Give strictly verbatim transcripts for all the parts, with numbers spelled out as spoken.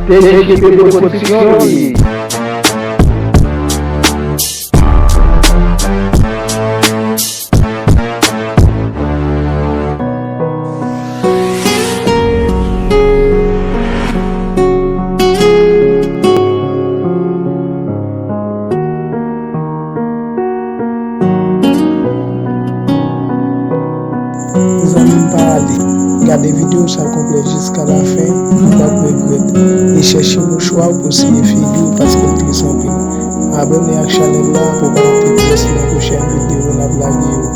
T G P Production li ye. Mezanmi, m pa ale. Gade videyo sa konplè jiska lafen, ou p ap regrèt. E chèche mouchwa pou siye figi w paske l tris anpil. Abòne ak chanèl la pou w pa rate pyès nan pwochèn videyo n ap lage yo.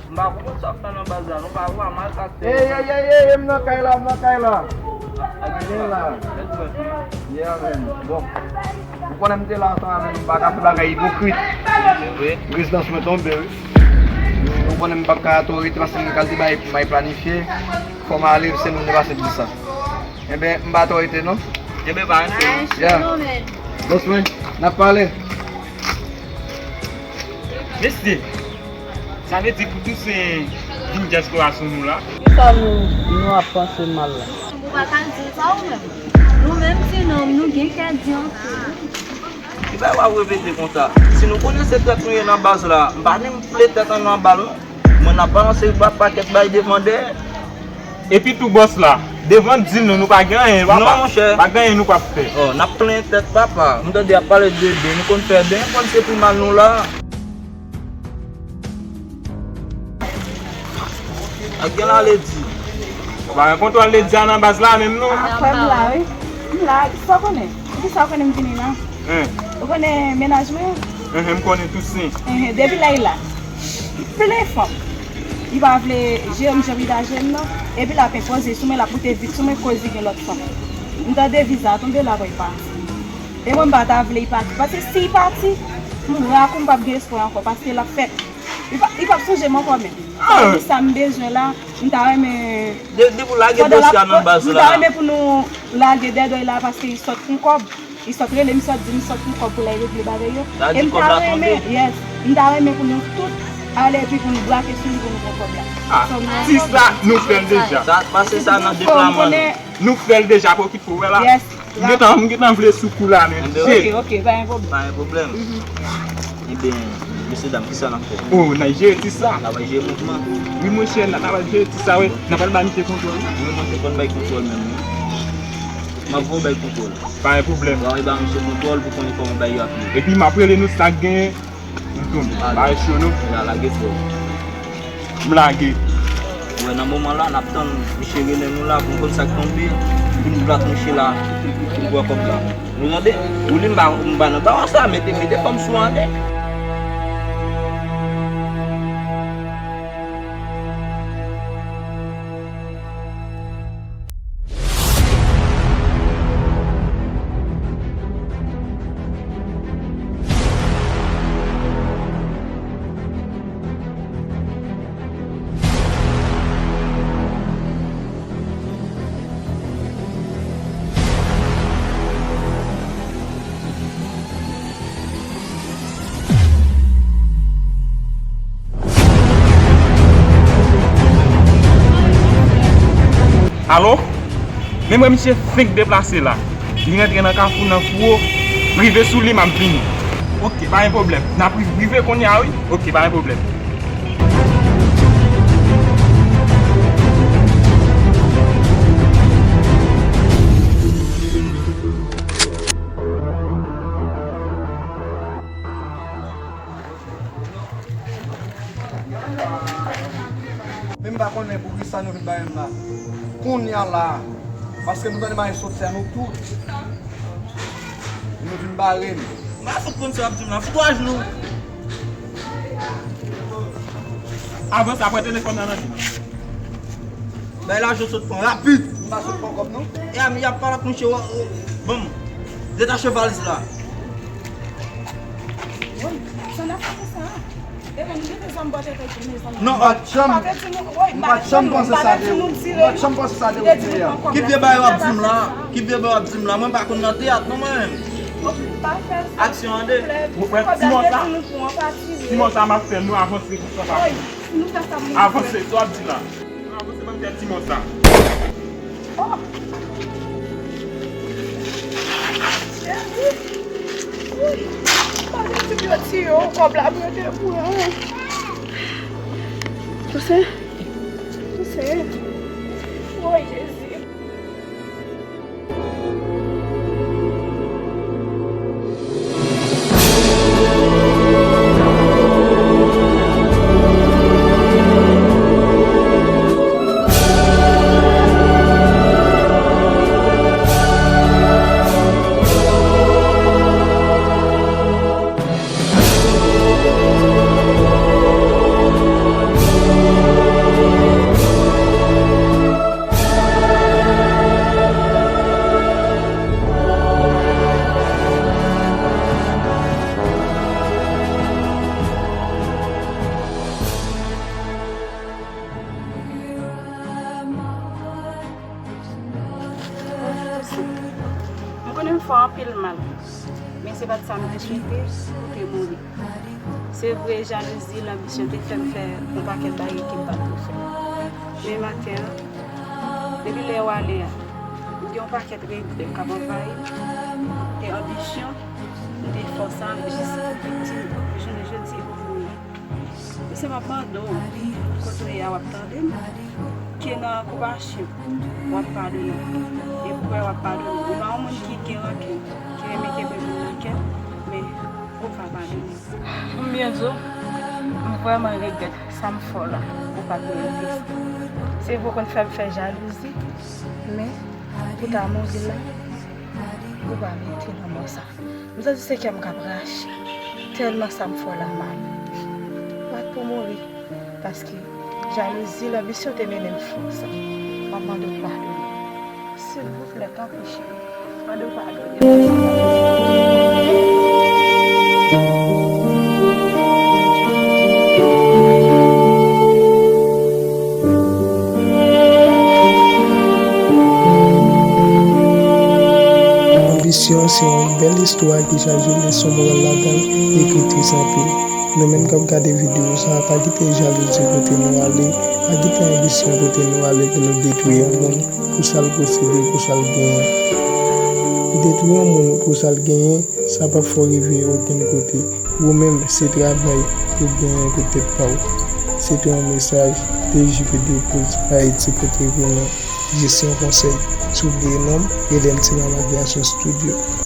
M pa konprann sa k fè nan baz la, non, pa wè mal pase. Ey, ey, ey, ey, m nan kay la, m nan kay la. Vin la. Yeah, man. Bon. Ou konnen m te la ansanm avè nou, m pa ka fè bagay ipokrit. Rezidans mwen tonbe, wi. Ou konnen m p ap ka twò rete paske m gen kalite bagay pou m al planifye. Fò m ale, se nou depase di sa. Enben, m pa twò rete, non. Enben, pa rete, non. Yeah. Boss mwen, n ap pale. Mesye, sa vle di pou Toussaint vin dyaspora sou nou la? Kisa nou, nou ap panse mal la? Ou pa ka di sa ou menm. Nou menm ti nonm, nou gen kè di anpil. Ki bagay w ap repete konsa? Si nou konnen se trèt nou ye nan baz la, m pa menm vle tèt ann anba l non. Mwen n ap balanse pa pakèt bay devan dèyè. Epi tou bòs la, devan di l nou, nou pa gen anyen, papa. Non, monchè. Pa gen anyen nou p ap fè. Oh, n ap plenyen tèt, papa. M tande y ap pale de ben, nou konn fè ben, konn se pi mal nou la. Ak gen la Lady. Ou pa gen kontwòl Lady a nan baz la menm non. A, frè m la, wi. M la, sa w konnen? Ou di sa w konnen m vini la. Hein. Ou konnen mennaj mwen? Hein, m konnen Toussaint. Hein, depi lè l la. Li plen fanm. Li pa vle jere m jan m ta jere m nan. Epi l ap enpoze sou mwen, l ap moute vit sou mwen koz li gen lòt fanm. M tande viza tonbe la, bon, li pati. E mwen m pa ta vle li pati. Paske si li pati, m ra kou m p ap gen espwa ankò, paske l ap fèt. Li p ap, li p ap sonje m ankò menm. Ah! Sa m bezwen la, m ta renmen. De, depi w lage dosye a nan baz la. M ta renmen pou nou lage dèdòy la, paske li sot pou kòb. Li sot rele m, sot di m, sot pou kòb pou l al regle bagay yo. Sa di kòb la tonbe? Yes. M ta renmen pou nou tout ale epi pou nou brake sou li pou nou pran kòb la. Ah, ti sa, nou fè l deja. Sa, pase sa nan deplaman nou. Nou fè l deja, pa okip Ou wè la? Yes. M gentan, m gentan vle sou kou la, men. Enben, ok, ok, pa gen pwoblèm. Pa gen pwoblèm. Enben, mesye dam, kisa n ap fè? Oh, n a jere ti sa. N a pral jere mouvman. Wi, monchè, n a, n a pral jere ti sa, wi. N a pral ba misye kontwòl. Wi, monchè, fò n bay kontwòl menm, wi. M ap voye bay kontwòl. Pa gen pwoblèm. N a pral ba misye kontwòl pou konnen kòman bay yo ap ye. Epi m ap rele nou sa k genyen. M tonbe. Bagay cho non. Lage fò. M lage. Ou wè nan moman la, n ap tann misye rele nou la pou n konn sa k tonbe, pou n bat misye la, pou n pran kòb la. Nou tande? Ou li m pa, m pa nan bagay sa, mete, mete fò m sou ande. Alo? Men mwen, misye fenk deplase la. Li rantre nan Kafou nan Fouwo. Rive sou li, m ap vini. Ok, pa gen pwoblèm. N ap ri-, rive kounye a, wi. Ok, pa gen pwoblèm. Men m pa konnen poukisa nou vin bay m la. Kounye a la a. Paske nou tande mari soti a nou tou. M Vin bare m. M pa fout konn sa w ap di m la. Fout w ajenou. Avanse, apre telefòn nan nan men m. Bay lajan sot pran rapid. M pa sot pran kòb non. E a, m ap pale ak mouche, w, w, bon, detache valiz la. Woy, sa n ap fè konsa? Epa nou mete zam bò tèt nou, mezanmi. Non, m pa t janm, m pa t janm panse sa de ou. M pa t janm panse sa de ou, Neya. Ki vye bagay w ap di m la? Ki vye bagay w ap di m la? Mwen pa konn nan teyat non mwen menm. Aksyon an de. Ou fè ti mò sa? Ti mò sa m ap fè nou avanse pou sa pa. Avanse, sa w ap di la. Avanse, ban m fè ti mò sa. Oh! Cheri! Wi! Pale ti pye ti yo, kòb la mwen te pran. Pouse! Pouse! Oh, Jezi! M konnen m fè w anpil mal, men se pa t sa m te swete pou w te mouri. Se vre, jalouzi, lanbisyon te fè m fè yon pakèt bagay ke m pa t dwe fè. Men maten an, depi lè w ale a, m gen yon pakèt regrè k ap anvayi m, e anbisyon, m te fè w sa jis pou viktim, pou jounen jodi pou mouri. Ou se m ap mande w, kote w ye a w ap tande m, ke nan ankouraje m, w ap padone m. E m kwè w ap padone m. Ou pa yon moun ki gen rankin, ki renmen kenbe moun nan kè, men ou va padone m. Pou m byen di w, m vrèman regrèt sa m fè w la, ou pa t merite sa. Se vre w konn fè m fè jalouzi, men pou ta mouri la, ou pa merite lanmò sa. M santi se kè m k ap rache, tèlman sa m fè w la mal. Ou pa t pou mouri, paske jalouzi, lanbisyon te mennen m fè w sa. M ap mande w padone m. Silvouplè, tanpri, cheri. Mande w padone m. Anbisyon se yon bèl istwa ki chaje leson moral ladan l e ki tris anpil. Nou menm k ap gade videyo sa a, pa kite jalouzi pote nou ale, pa kite anbisyon pote nou ale pou nou detwi yon moun pou sa l posede, pou sa l genyen. Detwi yon moun pou sa l genyen, sa p ap fè w rive okenn kote. Ou menm, se travay ou genyen pou tèt pa w. Se te yon mesaj de J P de Poz Ayiti pote pou nou. Jis yon konsèy, si w bliye non m, rele m Ti Mama Création Studio.